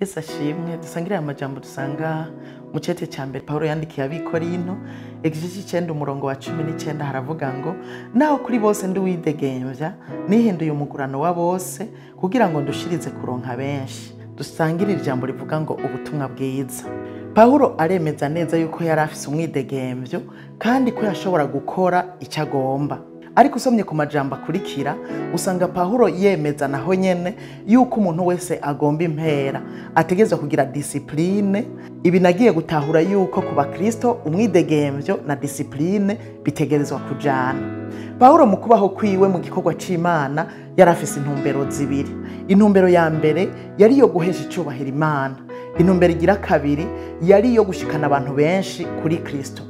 Yesu ashimwe. Dusangire aya majambo dusanga mu cete cya mbere Pawulo yandikiye Abikorinto, igice c'icenda, umurongo wa 19. Haravuga ngo: "Naho kuri bose ndi uwidegemvya, nihinduye umugurano wa bose kugira ngo ndushirize kuronka benshi." Dusangire ijambo rivuga ngo ubutumwa bwiza. Pawulo aremeza neza yuko yari afise umwidegemvyo kandi ko yashobora gukora icyo agomba. Ariko usomye ku majambo akurikira, usanga Pawulo yemeza naho nyene yuko umuntu wese agomba impera ategerezwa kugira discipline. Ibi nagiye gutahura yuko ku bakristo umwidegemvyo na discipline bitegerezwa kujana. Pawulo mu kubaho kwiwe mu gikorwa c'Imana yari afise intumbero zibiri. Intumbero ya mbere yari iyo guhesha icubahiro Imana. Intumbero igira kabiri yari iyo gushikana abantu benshi kuri Kristo.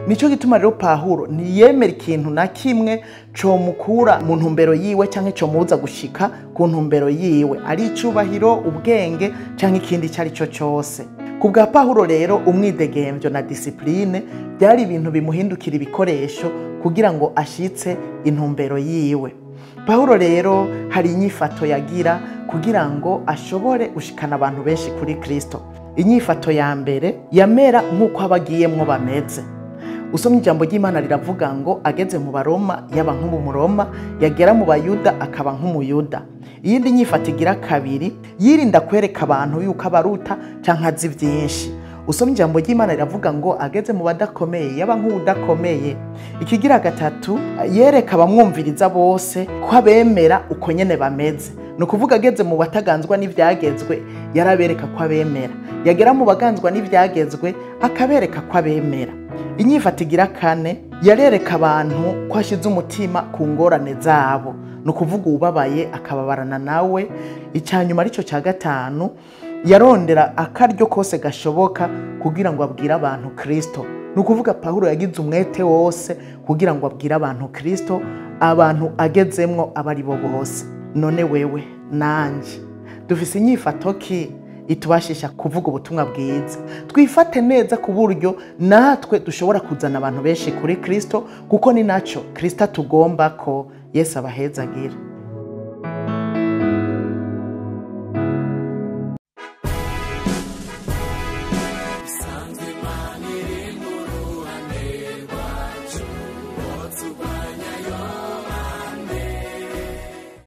Nico gituma rero Pawulo ntiyemera ikintu na kimwe comukura mu ntumbero yiwe canke comubuza gushika ku ntumbero yiwe, ari icubahiro, ubwenge canke ikindi ico ari cyo cose. Ku bwa Pawulo rero, umwidegemvyo na discipline byari ibintu bimuhindukira ibikoresho kugira ngo ashitse intumbero yiwe. Pawulo rero hari inyifato yagira kugira ngo ashobore gushikana abantu benshi kuri Kristo. Inyifato ya mbere, yamera nk'uko abagiyemwo bameze. Usomye ijambo ry'Imana riravuga ngo ageze mu Baroma yaba nk'umuroma, yagera mu Bayuda akaba nk'umuyuda. Iyindi nyifato igira kabiri, yirinda kwereka abantu yuko abaruta canke azi vyinshi. Usomye ijambo ry'Imana riravuga ngo ageze mu badakomeye yaba nk'uwudakomeye. Ikigira gatatu, yereka abamwumviriza bose ko abemera uko nyene bameze. Ni ukuvuga, ageze mu bataganzwa n'ivyagezwe yarabereka ko abemera, yagera mu baganzwa n'ivyagezwe akabereka ko abemera. Inyifato igira kane, yarereka abantu ko ashize umutima ku ngorane zabo, ni ukuvuga uwubabaye akababarana nawe. Icya nyuma, aricyo cya gatanu, yarondera akaryo kose gashoboka kugira ngo abwire abantu Kristo. Ni ukuvuga, Pawulo yagize umwete wose kugira ngo abwire abantu Kristo, abantu agezemwo abo ari bo bose. None wewe nanje dufise inyifato ki itubashisha kuvuga ubutumwa bwiza? Twifate neza ku buryo natwe dushobora kuzana abantu benshi kuri Kristo, kuko ni naco Kristo atugomba ko. Yesu abahezagira.